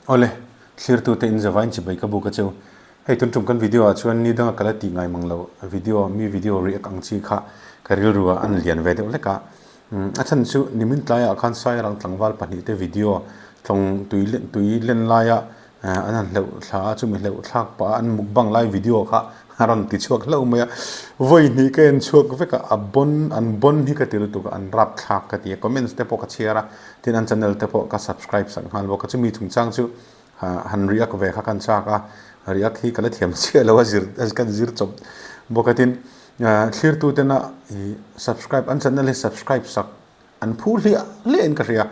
Awle, thlirtute in zavain chibai ka buk a cheu. Hei tun tum kan video ah chuan ni danga ka la tih ngai mang lo video, mi video react ang chi kha ka rilru ah an lian ve deuh hlek a. A chhan chu nimin tlaiah khan Sairang tlangval pahnihte video tlawng tui tui len laia an han hleuh thla a, chumi hleuh thlak pah a an mukbang lai video kha a rawn ti chhuak hlauh mai a. Vawi hnih ka en chhuak vek a, a bon an bon hi ka ti lutuk a, an rap thlak ka ti a, comments te pawh ka chhiar a, tin an channel te pawh ka subscribe sak nghal bawk a, chumi chungchang chu han react ve kha kan chak a, react hi ka la thiam chiah lo a zir kan zir chawp bawk a, tin thlirtu tena ih subscribe an channel hi subscribe sak an phu hliah hliah in ka hria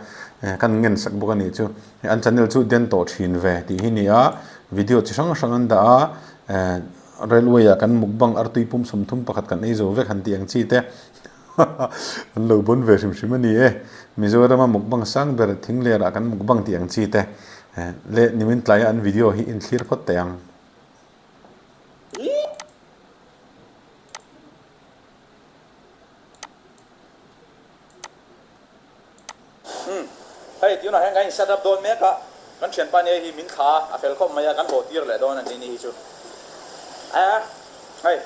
kan ngen sak bawk a nih chu an channel chu den tawh thin ve tih hi ni a video chi hrang hrang an dah a railway ah kan mukbang artui pum 31 kan ei zo vek han tih ang chi te an lo bawn ve hrim hrim a ni e Mizoram a mukbang sang ber thing ler ah kan mukbang tih ang chi te leh nimin tlai a an video hi inthlir phawt teh ang. Umm, hei tunah hian kan in set up dawn mek a, kan thianpa nia hi min thla a fel khawp mai a, kan haw tir leh dawn a ni ni hi chu. A hei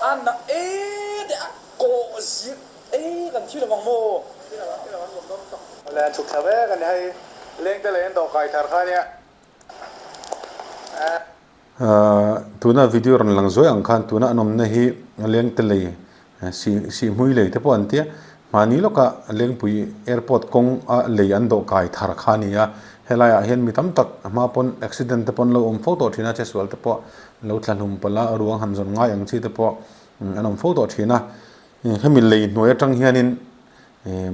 a na e te a kawh zir e kan thi lovang maw? Thi lovang, thi lovang nuam dawn tawk. Awle an chhuk thla vek a ni hei, lengte leh an dawhkai thar kha nia. Tuna video rawn lang zuai ang khan tuna an awmna hi Lengte lei Sihhmui lei te pawh an tia. Hmani lawka Lengpui airport kawng a lei an dawh kai thar kha a ni a. Helaiah hian mi tam tak hma pawn accident te pawh an lo awm fo tawh thin a, chesual te pawh lo tla hlum palh a, ruang han zawn ngai ang chi te pawh an awm fo tawh thin a. Hemi lei hnuai atang hianin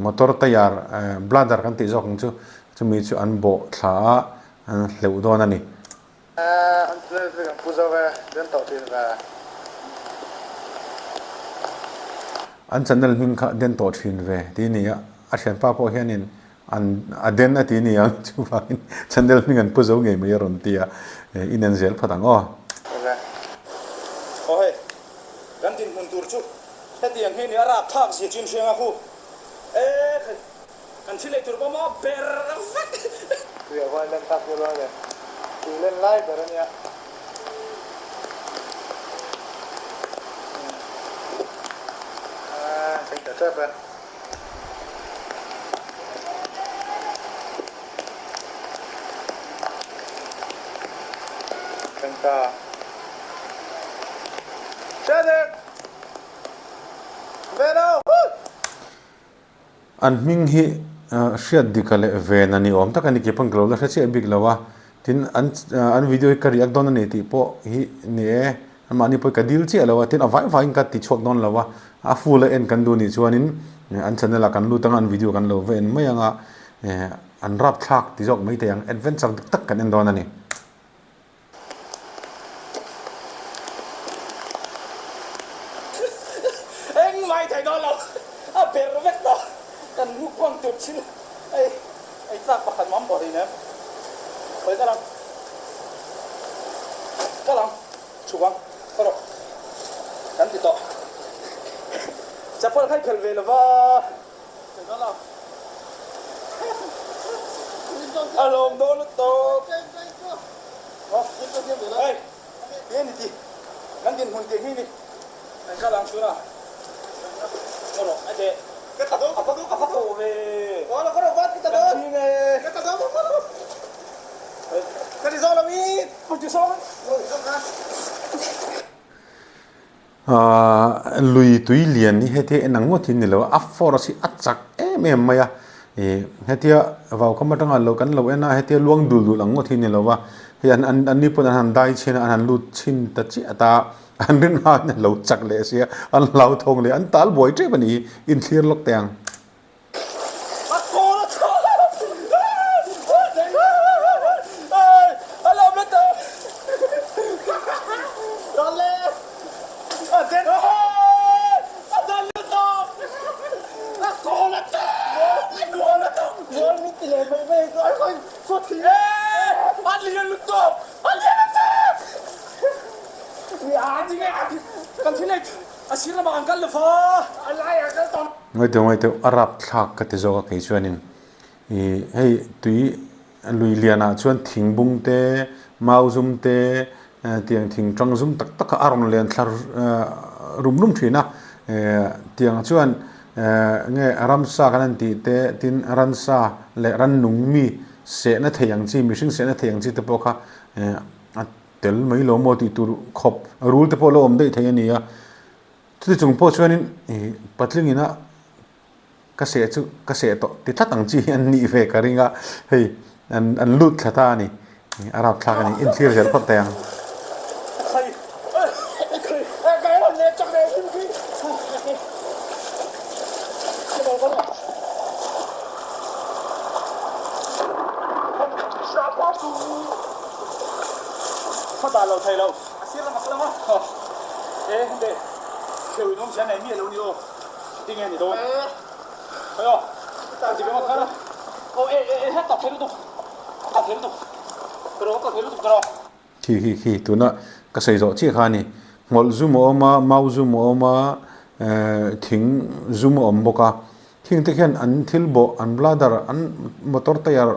motor tyre bladder kan tih zawk ang chu chumi chu an bawh thla a, an hleuh dawn a ni. An channel chu kan pu zo ve, den tawh thin ve. An channel hming kha den tawh thin ve tih a ni a, a thianpa pawh hianin an a den a ti ni ang chuvangin channel hming an pu zo ngei mai a rawn ti a, in en zel phawt ang aw. Aw hei, kan dinhmun tur chu hetiang hi a ni a, rapthlak zia chu in hriang a khu e khai. Kan thil ei tur pawh maw ber vek. Tui a huai len tak deuh a le. Tui len lai ber a nia. Aaa thleng ta tep e. Thleng ta. Hriatdik! Veno! An hming hi hriat dika leh ven a ni awm tak a ni keipawh ka lo la hre chiah bik lo a, tin an an video hi ka react dawn a ni tih pawh hi ni e, anmahni pawh hi ka dil chiah lo a, tin a vai vaiin ka ti chhuak dawn lo a, a full a en kan duh nih chuanin an channel ah kan lut anga an video kan lo va en mai anga an rapthlak ti zawk mai thei ang, adventure dik tak kan en dawn a ni. Engmah i thei dawn lo, a ber vek tawh. Kan mukbang tur thil ei ei tlak pakhat mam pawh hleinem. Khawi kal ang, kal ang, chhuk ang, khaw rawh. Kan ti tawh. Chapal kha i phelh ve lova. Thei dawn lo. A lawm dawn lutuk. Hei, ti a ni ti. Kan dinhmun tih hi ni. Kan kal ang chhun a. Ngaw rawh, a deh. Ka tla dawn, ka va ko ve. Kan chhing e. Ka ti zawk lo i. Ka ti zawk. Lui tui lian hi hetia en ang ngawt hi ni lo a, a force hi a chak em em mai a, ih hetia vaukam atanga lo kan lo en a hetia luang dul dul ang ngawt hi ni lo a, hei an an an ni pawn an han dai chhin a an han lut chhin ta chiah ta an rin hmain an lo chak leh sia an hlauthawng leh an tal buai tep a ni hi inthlir lawk teh ang. Ngaih deuh ngaih deuh a rap thlak ka ti zawk a kei chuanin ih hei tui Lui lianah chuan thing bung te, mau zum te, tiang thing tang zum tak tak kha a rawn lian thla rum rum thin a. Tiang chuan nge ramsa kan han tih te, tin ransa leh rannung mi sehna thei ang chi, mihring sehna thei ang chi te pawh kha a tel mai lo maw tih tur khawp rul te pawh a lo awm daih thei a ni a. Chuti chung pawh chuanin patling ina Ka seh chu ka seh tawh ti tlat ang chi hi an nih ve ka ring a, hei an an lut thla ta a ni, a rap thlak a ni, inthlir zel phawt teh ang. Tinge ni dawn? Hei aw, ka ti veng a kar a. Aw e e e ka thei lutuk, ka thei lutuk, ka rawh ka thei lutuk ka rawh. Khi khi khi tuna ka sawi zawh chiah kha a ni. Hmawlh zum a awm a, mau zum a awm a, thing zum a awm bawk a. Khing te khian an thil bawh, an bladder, an motor tyre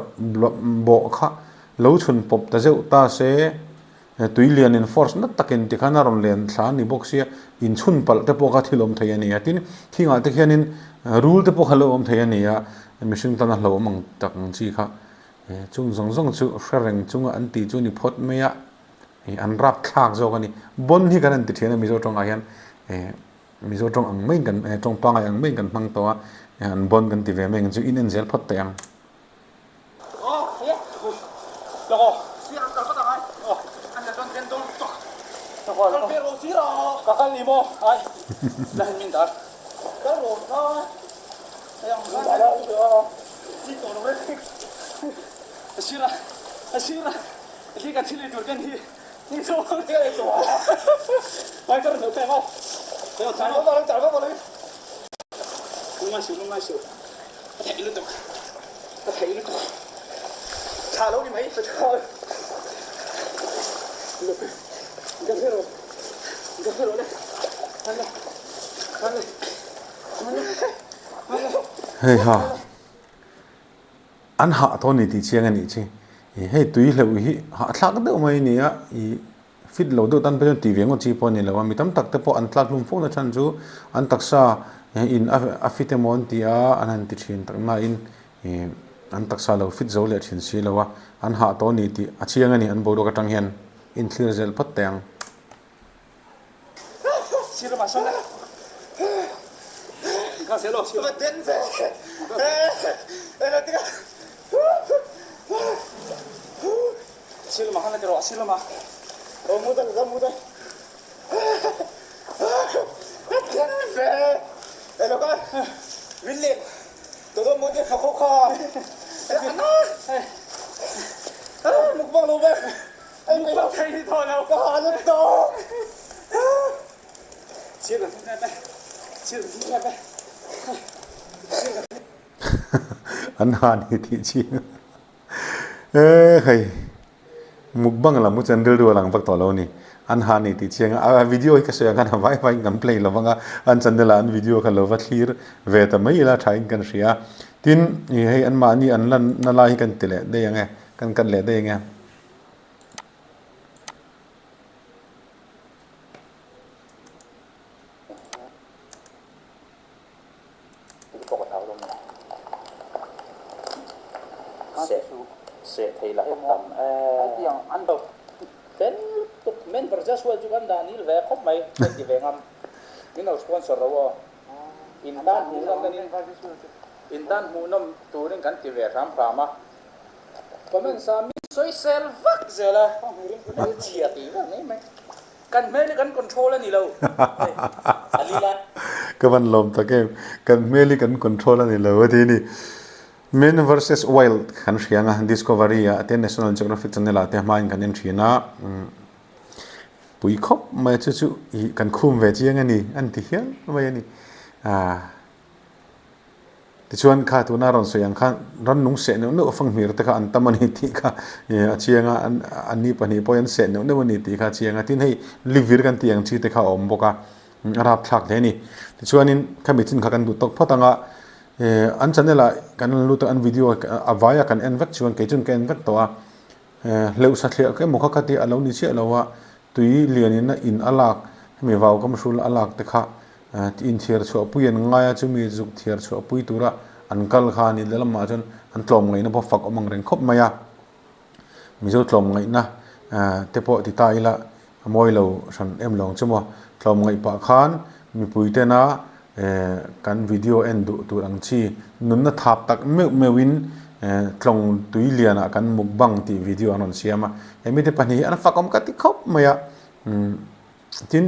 bawh kha lo chhun pawp ta zeuh ta se. Tui lianin force nat takin tikhan a rawn len thla a ni bawk sia, inchhun palh te pawh kha thil awm thei a ni a. Tin, thingah te khianin rul te pawh kha lo awm thei a ni a, mihring tana hlauhawm ang tak ang chi kha chung zawng zawng chu hre reng chunga an tih chu ni phawt mai a, an rap thlak zawk a ni. Bon hi kan han ti thin a Mizo tawngah hian Mizo tawng ang maiin kan tawng pangngai ang maiin kan hmang tawh a, an bon kan ti ve mai ang chu in en zel phawt teh ang. Ka theih lutuk, ka theih lutuk. Tha lo ni mai ka tha. Ka hre rawh, ka hre rawh le. Hale, hale, hale, hale. Hei ha, an hah tawh a ni tih chiang a nih chi. Hei tui hleuh hi hahthlak deuh mai a ni a, ih Fit lo deuh tan phei chuan tih ve ngawt chi pawh a ni lo a, mi tam tak te pawh an tlak hlum fo na chhan chu an taksa in a fit emaw an ti a, an han ti thin tak nain ih an taksa lo fit zo leh thin si lo a, an hah tawh a ni tih a chiang a ni an boruak atang hian inthlir zel phawt teh ang. An ha ni tih chi. E hei mukbang lam chu an rilru a lang vak tawh lo a ni. An ha ni tih chiang a, a video hi ka sawi ang khan a vai vaiin kan play lo vang a, an channel ah an video kha lo va thlir ve ta mai ila thain kan hria. Tin, hei anmahni an lanna lai hi kan ti leh daih ang e, kan cut leh daih ang e. Seh thei lah hian tam e. Fel lutuk men versus world chu kan dah nil ve khawp mai kan ti ve ngam. Min lo sponsor ro aw. In tan hmuhnawm kan in in tan hmuhnawm turin kan ti ve hram hram a. Comments ah mi sawisel vak zel a hmelchhia tih vel mai mai. Kan hmel hi kan control a ni lo. Hei a lil a. Ka van lawm tak em. Kan hmel hi kan control a ni lo a ti ni. Men versus Wild kan hria ang a, Discovery ah te National Geographic channel ah te hmain kan en thin a. Pui khawp mai chu chu ih kan khum ve chiang a ni an ti hial mai a ni. Ah. Tichuan kha tuna rawn sawi ang khan rannung seh neuh neuh fanghmir te kha an tam a ni tih kha a chiang a, an ni pahnih pawhin an seh neuh neuh a ni tih kha a chiang a. Tin hei livir kan tih ang chi te kha a awm bawk a, a rapthlak hle a ni. Tichuanin khami chin kha kan duh tawk phawt ang a. An channel ah kan lut a, an video a vaia kan en vek chuan kei chuan ka en vek tawh a, hleuh sathliah ka emaw kha ka tih a lo ni chiah lo a, tui lianin a in a lak hemi vau kam hrul a lak te kha inthiar chhuah pui an ngai a, chumi zuk thiar chhuah pui tura an kal kha a ni lehlamah chuan an tlawm ngaihna pawh fak awm ang reng khawp mai a. Mizo tlawmngaihna te pawh ti ta ila a mawi lo hran em lo ang chu maw. Tlawmngaih pah khan mipui tena kan video en duh tur ang chi nunna thap tak meuh meuhin tlawng tui lianah kan mukbang tih video an rawn siam a. He mite pahnih hi an fakawm ka ti khawp mai a. Tin,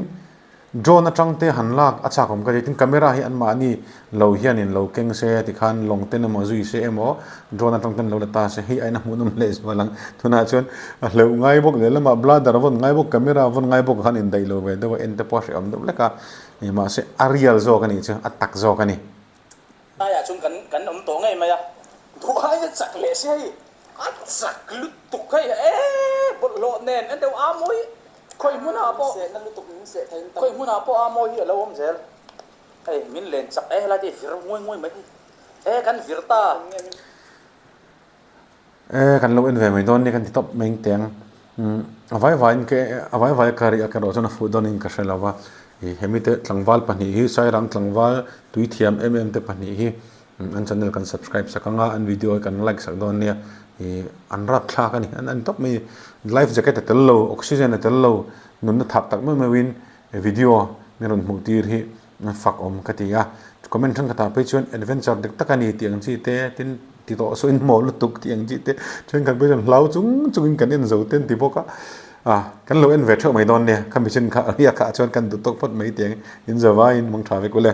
drone atang te han lak a chak awm ka ti. Tin, camera hi anmahni lo hianin lo keng se tikhan lawng ten emaw zui se emaw drone atang ten lo la ta se hei aiin a hmuhnawm leh zual ang. Tunah chuan a hleuh ngai bawk lehlamah bladder a vawn ngai bawk, camera a vawn ngai bawk khan indaih lo ve deuh a, en te pawh a hrehawm deuh hlek a. Mahse, a real zawk a nih chu, a tak zawk a ni. Laiah chuan kan kan awm tawh ngei mai a, duh aia chak leh si hei, a chak lutuk hei ee bawlhhlawh nen en deuh a mawi khawi hmunah pawh khawi hmunah pawh a mawi hi a lo awm zel hei min len chak e helai te hi vir nguai nguai mai hi e kan vir ta. E kan lo en ve mai dawn nia kan ti tawp mai ang teng a vai vaiin ka a vai vai ka riah ka erawh chuan a fuh dawnin ka hre lo va ih hemi te tlangval pahnih hi Sairang tlangval tui thiam em em te pahnih hi an channel kan subscribe sak ang a an video hi kan like sak dawn nia ih an rap thlak a ni an en tawp mai life jacket a tel lo oxygen a tel lo nunna thap tak meuh meuhin video min rawn hmuh tir hi fak awm ka ti a, comment thenkhatah phei chuan adventure dik tak a ni tih ang chi te tin ti tawh saw in maw lutuk tih ang chi te thenkhat phei chuan hlau chung chungin kan en zo te an ti bawk a, ah kan lo en ve theuh mai dawn nia khami chin kha a riakah chuan kan duh tawk phawt mai tih ang in zavaiin mangtha vek ule.